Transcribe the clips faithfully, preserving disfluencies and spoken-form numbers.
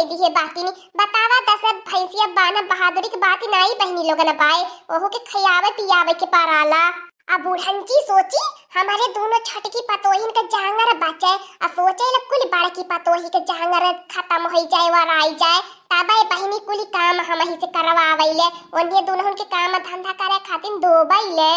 दिहे बाटिन। बतावा, दस भैंसिया बान्ह बहादुरी के बात नाई बहिनी लोगन बाय, ओहू के खियावे पियावे के पराला। अब बुढ़ंची सोची, हमरे दुनो छोटकी पतोहिन के जांगर बचे, आ सोचे ले कुल बड़की पतोही के जांगर खतम होई जाए, वराई जाए, तबे बहिनी कुल काम हमही से करवावैले। ओन्हे दुनहुन के काम धंधा करे खातिर दोबैले।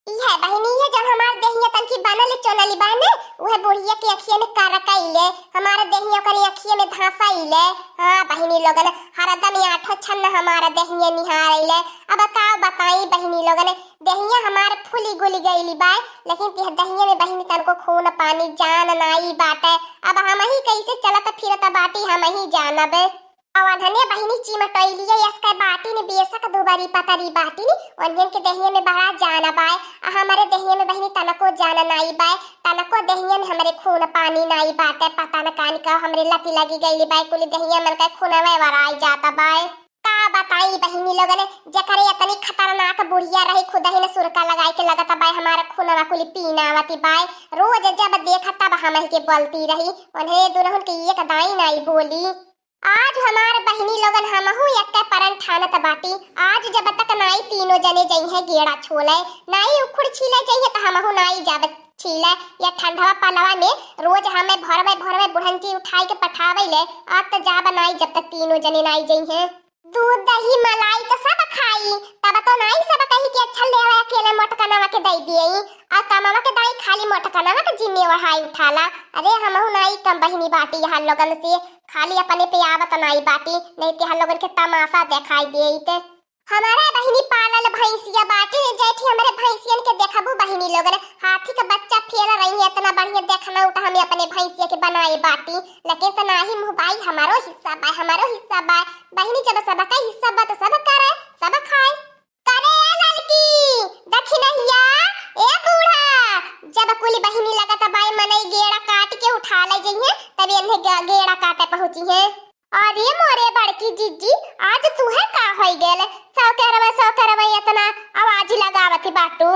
इहे बहिनी, इहे जब हमार देहिया तनकी बनल चोनली बा ने, उहे बुढ़िया के अखिया में करकैले, हमार देहिया ओकरे अखिया में धंसैले। हाँ बहिनी लोगन, हरदम आठो छन्न हमार देहिया निहारैले। अब का बताई बहिनी लोगन, देहिया हमार फूली गुली गइली बा, लेकिन तिह देहिया में बहिनी तनको खून पानी जान नाई बाटे। अब हमही कैसे चलत फिरत बाटी, हमही जानब। अवधने बहिनी चिमटैलिए यस के बाटिन, बेशक दुबरी पतरी बाटिन, ओन्हन के देहिया में बड़ा जान बाय, आ हमरे देहिया में बहिनी तनको जान नाई बाय, तनको देहिया में हमरे खून पानी नाई बाटे, पता न कान का हमरे लती लगी गइली बाय, कुल देहिया मन के खूनवे वराई जात बाय। का बताई बहिनी लोगन, जेकरे इतनी खतरनाक बुढ़िया रही, खुदही न सुरका लगाई के लगत बाय, हमार खूनवा कुल पीनावती बाय। रोज जब देखा तब हमही के बोलती रही, ओन्हे दुनहुन के एक दाई नाई बोली। आज हमार बहिनी लोगन हमहू एक्के परन ठानत बाटी। आज जब तक नाई तीनों जने जइहें गेड़ा छोले, नाई उखुड़ छीले जइहें त हमहू नाई जाब छीले। या ठंडवा पलवा में रोज हमें भोरवे भोरवे बुढ़ंची उठाई के पठावैले, आज त जाब नाई जब तक तीनों जने नाई जइहें। दूध दही मलाई त सब खाई, तब तो नाई सब कही कि अच्छा ले आवे अकेले मोटकनवा के दई दिए। आ कमवा के दाई खाली मोटकनवा के जिम्मे ओढ़ाई उठाला। अरे हमहू नाई कम बहिनी बाटी यहाँ लोगन से, खाली अपने पे आवत नाई बाटी, नहीं ते हम लोगन के तमाशा देखाई देइत। हमारे बहिनी पालल भैंसिया बाटी, जैठी हमरे भैंसियन के देखबू बहिनी लोगन, हाथी के बच्चा फेल रही है, इतना बढ़िया देखना उठा हमें अपने भैंसिया के बनाए बाटी, लेकिन त नाही मुँह बाई, हमारो हिस्सा बा, हमारो हिस्सा बा। बहिनी जब सबका हिस्सा बा त सब करे, सब खाए। करे ए ललकी, दखिनहिया, ए बूढ़ा, जब कुल बहिनी लगत बाई मनई गेड़ा काट के उठा ले जइहें, तब एन्हे गे-, गेड़ा काटे पहुँची हैं। अरे मोरे बड़की जिज्जी, आज तुहे का होई गेल? सौकेरवा, सौकेरवा एतना आवाज लगावत बाटू।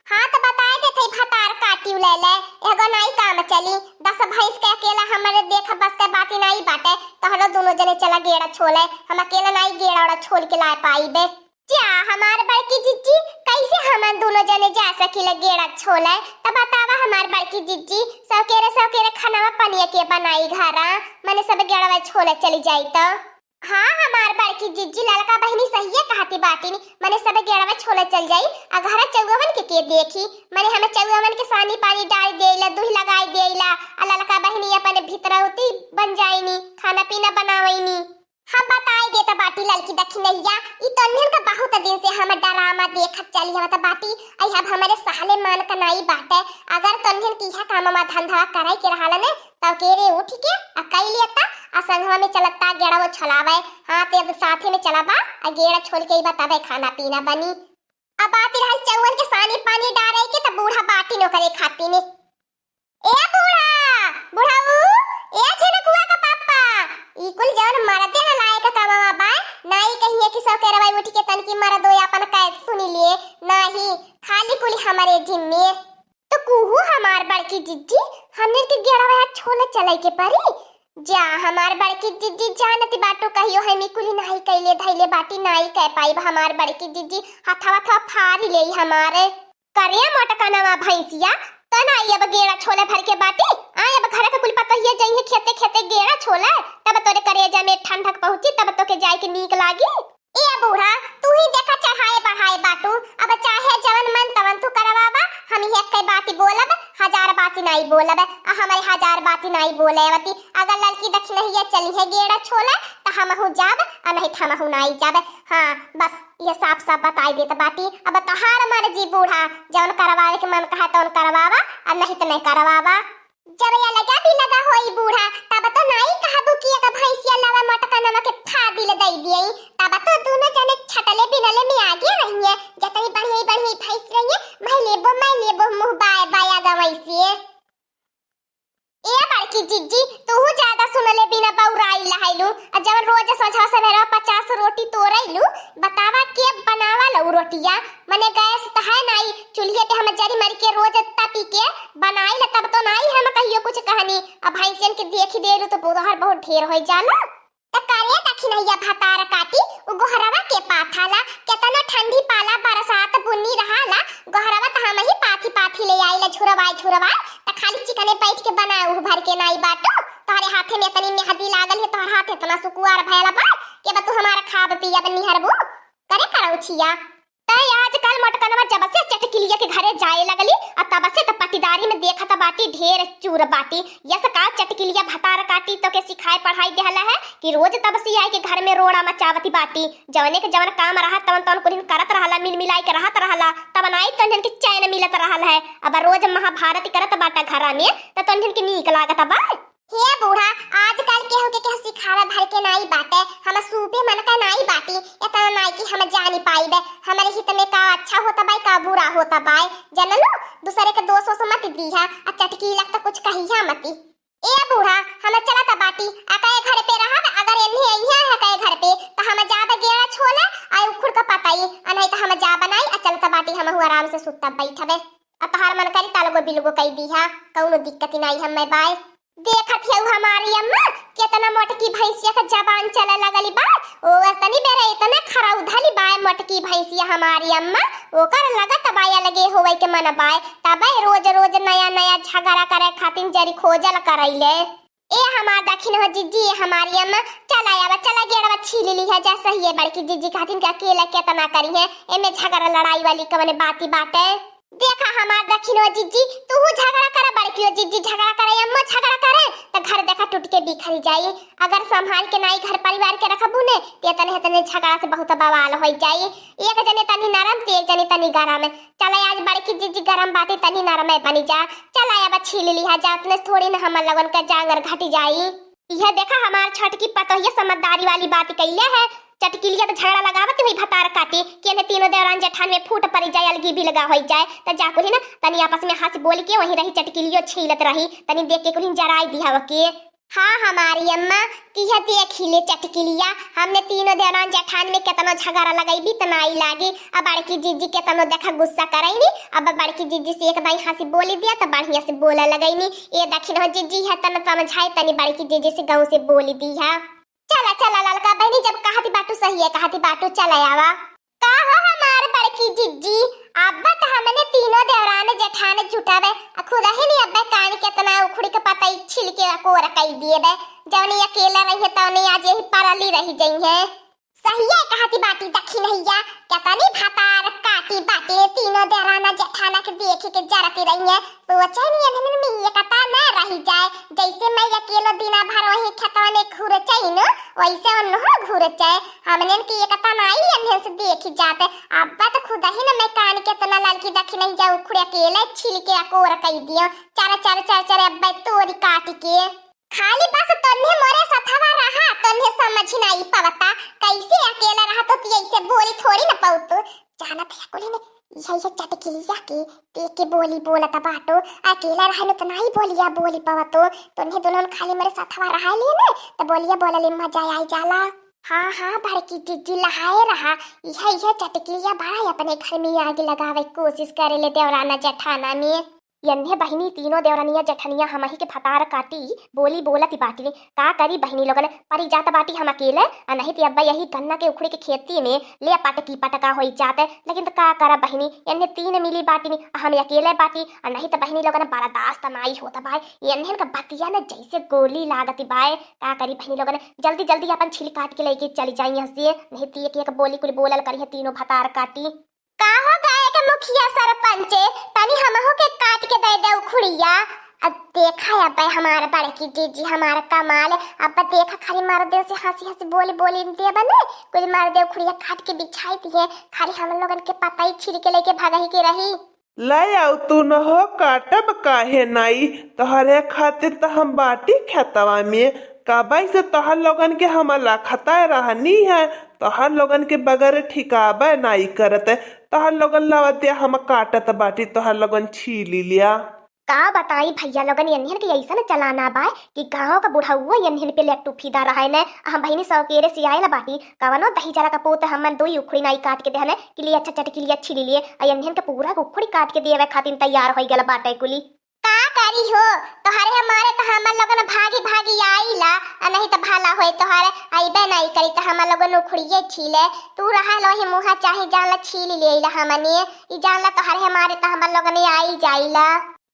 हाँ, त बताए देत हई, भतार काटियो ले ले, एगो नाई काम चली। दस भैंस के अकेला हमरे देख बस के बाती नाई बाटे, तोहरो दुनो जने चला गेड़ा छोले, हम अकेला नाई गेड़ा ओड़ा छोल के लाए पाइबे। जा हमार बड़की जिज्जी, कैसे हमन दुनो जने जा सकीले गेड़ा छोले? त बतावा हमार बड़की जिज्जी, सौकेरे सौकेरे खानावा पनिया के बनाई घरा, मने सब गेड़वा छोले चली जाई त। हाँ, हमार बड़की जिज्जी, ललका बहिनी सहिए कहती बाटिन, मने सब गेड़वा छोले चल जाई, आ घरा चउअवन के, के देखी? मने हमें चउअवन के सानी पानी डाल देइला, दूध लगाई देइला, आ ललका बहिनी अपन भीतरौती बन जाइनी, खाना पीना बनावैनी। हम बताई देत बाटी ललकी दखिनैया, ई तोन्हन का बहुत दिन से हम डरामा देखत चली आवत बाटी, आई अब हमरे सहले मान का नाई बाटे, अगर तोन्हन की यह कामवा धंधा करे के रहल ने, तब के रे उठ के आ कई लेता, आ संगवा में चलता गेड़वो छोलावे। हाँ, ते अब साथे में चलाबा, आ गेड़ा छोल के ही बताबे खाना पीना बनी। अब बात रहल चउवन के सानी पानी डारे के, त बूढ़ा बाटी नौकरे खाती ने। ए बूढ़ा, बुढ़ऊ, ए झिनकुआ का पापा, ई कुल जवन मरदे न लायक कमावा बा, नाई कहिए कि सौकेरवा उठ के तनकी मरदो अपन कैद सुनी लिए, नाही, खाली कुली हमरे जिम्मे। तो कुहू हमार बड़की जिज्जी, हमने के गेड़वा छोले चले के परी। जा हमार बड़की जिज्जी, जानती बाटू कहियो हमी कुली नाही कैले धैले बाटी, नाही कह पाइब हमार बड़की जिज्जी, हथवा थवा फारी लेई हमारे। करे मोटकनवा भैंसिया, त ना आई अब गेड़ा छोले भर के बाटी, आय अब घर के कुल पतोहिया जइहे खेते खेते गेड़ा छोले, तब तोरे करेजा में ठंडक पहुँची, तब तोके जाए के नीक लागी। ए बूढ़ा, तू ही देखा चढ़ाए बढ़ाए बाटू, अब चाहे जवन मन तवन तू करवावा, हम ही एक बात बोलब, हजार बात नाई बोलब, आ हमारे हजार बात नाई बोले वती। अगर ललकी दखिनहिया चली है गेड़ा छोले, त हमहू जाब, आ नहीं त हमहू नाई जाब। हाँ, बस ये साफ साफ बताई देत बाटी। अब तोहार मर्जी बूढ़ा, जवन करवावे के मन कहे तवन करवावा, आ नहीं त नहीं करवावा। जब ये लगा भी लगा होई बूढ़ा, तब तो नाई कहबू कि एक भैंसिया लावा मोटकनवा के फादिल दई दिए, तब तो दोनों जने छटले बिनले में आगे रहिए, जतनी बढ़िया बढ़िया भैंस रहिए, मैं लेबो, मैं लेबो, मुँह बाय बाय आगा वैसे। ए बड़की जिज्जी, तूहू ज्यादा सुनले बिना बौराई लहैलू, आ जवन रोज सोझा सवेरा पचास रोटी तोड़ैलू, बतावा के बनावा लऊ रोटिया? मने गैस त है नाई, चूल्हे पे हम जरी मरी के रोज तपी के बनाई ले, तब तो नाई हम कहियो कुछ कहनी। अब भैंसियन के देखी देलू तो बुधहर बहुत ढेर होई जाला। त करे दखिनहिया भतार काटी, उ गोहरवा के पाथाला, केतनो ठंडी पाला बरसात बुन्नी रहाला, गोहरवा त हमही पाथी पाथी ले आइला झुरवाई झुरवाई, त खाली चिकने बैठ के बनाए उह भर के नाई बाटो। तोहरे हाथे में इतनी मेहंदी लागल है, तोहर हाथ इतना सुकुआर भयल बा कि अब तू हमारा खाब पियब निहरबू। करे करौछिया। तै आजकल मोटकनवा जब से चटकिलिया के घरे जाए लगली, आ तब से त पटीदारी में देखत बाटी ढेर चूर बाटी। यस का चटकिलिया भतार काटी तो के सिखाए पढ़ाई देहला है कि रोज तब से आई के घर में रोड़ा मचावती बाटी। जवने के जवन काम रहा तवन तवन कुलिन करत रहला, मिल मिलाई के रहत रहला, तब नाई तन्हन के चैन मिलत रहल है। अब रोज महाभारत करत बाटा घरा में त तन्हन के नीक लागत बा। हे बूढ़ा, आजकल केहू के केहू सिखावे भर के नाई बाटे। हम सूपे मन का नाई बाटी, इतना नाई कि हम जानी पाइबे। हमरे हित में का अच्छा होता बाय, का बुरा होता बाय, जनलू? दूसरे के दोष ओष मत दीहा, आ चटकी लग त कुछ कहिया मती। ए बूढ़ा, हम चलत बाटी, आ कहे घर पे रहब, अगर एन्हे अइहे है कहे घर पे, त हम जाब गेड़ा छोले, आ उखुड़ के पताई, आ नहीं त हम जाब नाई, आ चलत बाटी, हम आराम से सुतब बैठबे। आ तोहार मन करी तालगो बिलगो कई दीहा, कौनो दिक्कत नाई हमें बाय। देखत हऊ हमारी अम्मा, केतना मोटकी भैंसिया के जबान चले लगली बा। ओ तनी बेरे इतने खरौधली बा मोटकी भैंसिया हमारी अम्मा। ओकर लगत बा अलगे होवे के मन बा, तबे रोज रोज नया नया झगड़ा करे खातिर जरी खोजल करैले। ए हमार दखिन हो जिज्जी, ए हमारी अम्मा, चला आवा, चला गेड़वा छील लिहा जा सही है। बड़की जिज्जी कहतिन कि अकेला केतना करी है, एमे झगड़ा लड़ाई वाली कवने बाती बाटे। देखा हमार दखिन हो जिज्जी, तूहू झगड़ा करे, बड़कियो जिज्जी झगड़ा करे, अम्मो झगड़ा करे, त घर देखा टूट के बिखर जाई। अगर संभाल के नाई घर परिवार के रखबू ने, ते तने तने झगड़ा से बहुत बवाल हो जाई। एक जने तनी नरम, ते एक जने तनी गरम। चला आज बड़की जिज्जी गरम बाटे, तनी नरमे बनी जा। चला अब छील लिहा जा, अपने थोड़ी न हमर लोगन के जांगर घट जाई। इहे देखा हमार छोटकी पतोहिया समझदारी वाली बात कइले है। चटकिलिया त झगड़ा लगावत हुई भतार काटी कि एन्हे तीनों देवरान जेठान में फूट पड़ी जाए, अलगी बिलगा होई जाए। त जा कुली ना तनी आपस में हंस बोल के वहीं रही, चटकिलियो छीलत रही, तनी देख के कुली जराई दिहा ओके। हाँ हमारी अम्मा, कि यह देखी ले चटकिलिया, हमने तीनों देवरान जेठान में केतनो झगड़ा लगइबी त नाई लागी। अब बड़की जिज्जी केतनो देखा गुस्सा करैनी, अब बड़की जिज्जी से एक दाई हंसी बोली दिया त बढ़िया से बोले लगैनी। ए दखिन हो जिज्जी है तन समझाए तनी बड़की जिज्जी से गाँव से बोली दिहा। चला चला ललका बहिनी, जब कहती बाटू सही है कहती बाटू, चला आवा। का हो हमार बड़की जिज्जी, अब त हमने तीनों देवरान जेठान जुटावे, आ खुदही नी अब कान केतना उखड़ी के पतई छिल के अकोर कई दिए बे। जौनी अकेला रही है तौनी आज यही परली रही जई है। सहिए कहती बाटी दखिनहिया, केतनी भतार काटी बाटी तीनों देवराना जेठाना के देखी के जरती रही है। सोचे नी एन्हन में एकता न रही जाए, जैसे मैं अकेलो दिना भर वही खेतवा में घुरचई न, वैसे ओनहो घुरचे। हमनन की एकता नाई एन्हन से देखी जाते। अब्बा त खुदही न मैं कान केतना ललकी दखिनहिया उखुड़े अकेले छिल के अकोर कई दियो। चर चर चर चर अब्बा तोरी काट के। खाली बस तन्हे मोरे सथवा रहा, तन्हे समझ नाई पवता। कैसे अकेला रहा तो ती ऐसे बोली थोड़ी न पौतू। जानत है कुली ने, यही है चटकिलिया के, ते के बोली बोलत बाटो। अकेला रहे न त नाई बोलिया बोली पवतो। तन्हे दोनों खाली मोरे सथवा रहा लिए न, त बोलिया बोलले मजा आई जाला। हाँ, हाँ, बड़की जिज्जी लहाए रहा। यह, यह चटकिलिया बड़ा अपने घर में आग लगावे कोशिश करे ले देवराना जेठाना में। यन्हे बहिनी तीनों देवरनिया जेठनिया हमही के भतार काटी बोली बोलत बाटी। का करी बहिनी लोगन, परी जात बाटी हम अकेले, आ नहीं ते अब्बा यही गन्ना के उखड़ी के खेती में ले पटकी पटका होई जात। लेकिन त का करा बहिनी, यन्हे तीन मिली बाटी, आ हम अकेले बाटी, आ नहीं त बहिनी लोगन बर्दाश्त नाई होत बाय। यन्हन का बतिया न जैसे गोली लागत बाय। का करी बहिनी लोगन, जल्दी जल्दी अपन छिल काट के लेके चली जाई यहाँ से, नहीं ती एक एक बोली कुल बोलल करी है तीनों भतार काटी। का हो गाय के मुखिया सरपंच, तनी हमहू के काट के दे दे उखुड़िया। अब देखा अब हमार बड़की जीजी हमार कमाल। अब देखा खाली मर्दन से हंसी हंसी बोली बोली देबे ने, कुल मर्दे उखुड़िया काट के बिछाई दिए, खाली हम लोगन के पतई छिल के लेके भगही के रही। ले आउ तू न हो, काटब काहे नाई, तोहरे खातिर त हम बाटी खेतवा में। कबई से तोहर लोगन के हम लखता रहनी है, तोहर लोगन के बगैर ठिकाबे नाई करत। तोहर लोगन लावा दे, हम काटत बाटी, तोहर लोगन छीली लिया। का बताई भैया लोगन, यन्हन के ऐसन चलाना बा कि गाँव का बुढ़उओ यन्हन पे लेट्टू फिदा रहे न। हम बहिनी सौकेरे से आयल बाटी, कवनो दही जरा का पूत हमन दुई उखड़ी नाई काट के देहने कि लिए अच्छा चटकिलिया छिली लिए, आ यन्हन के पूरा उखड़ी काट के देवे खातिर तैयार होई गल बाटे कुली। का करी हो, तोहरे हमारे त हमन लोगन भागी भागी आईला, आ नहीं त भला होए तोहरे आई हम लोगन उखड़िए छीले, तू रहा लो ही मुहा चाहे जान ला छील ले ला हमने, ई जान ला तोहरे हमारे त हम लोगन आई जाइला।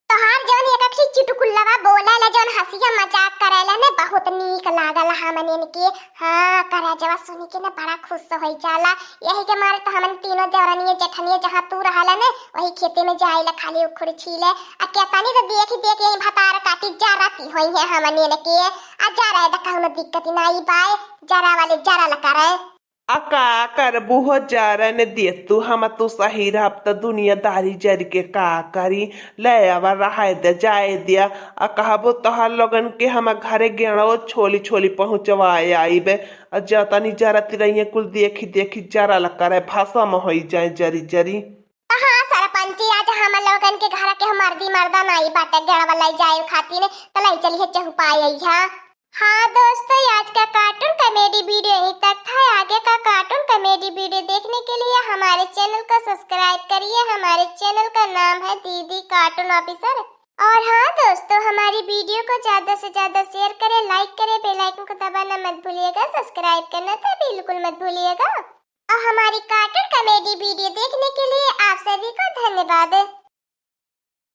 तोहार जौन एक अखी चुटकुल्लवा बोला ला, जौन हंसिया मजाक करेला ने, बहुत नीक लागल हमने के। हाँ, करेजवा सुनी के ने बड़ा खुश होई जाला। यही के मारे त हमन तीनों देवरनिये जेठनिये जहाँ तू रहला ने, वही खेते में जाइला खाली उखड़ छीले। आ केतनी तो देख देख यही भतार काटी जरती होई है हमने के। आ जरा द कौनो दिक्कत नाई बाय, जरा वाले जरा ल करे। आ का करबू हो जरन दे तू, हम तू सही रहब त दुनियादारी जर के का करी। ले आवा रहाय दे जाए दिया। आ कहबो तोहार लोगन के हम घरे गेणो छोली छोली पहुँचवाए आइबे। आ जतनी जरती रहिए कुल देखी देखी जरा ल करे भसम होई जाए जरी जरी। हाँ सरपंची, आज हम लोगन के घर के मर्दी मर्दा नाई बाटे गेणवा लाई जाए खातिर, त लाई चली है चहुपाई आई है। हाँ दोस्तों, आज का कार्टून कॉमेडी वीडियो यहीं तक था। आगे का कार्टून कॉमेडी वीडियो देखने के लिए हमारे चैनल को सब्सक्राइब करिए। हमारे चैनल का नाम है दीदी कार्टून ऑफिसर। और हाँ दोस्तों, हमारी वीडियो को ज्यादा से ज्यादा शेयर करें, लाइक करें, बेल आइकन को दबाना मत भूलिएगा, सब्सक्राइब करना तो बिल्कुल मत भूलिएगा। और हमारी कार्टून कॉमेडी वीडियो देखने के लिए आप सभी को धन्यवाद।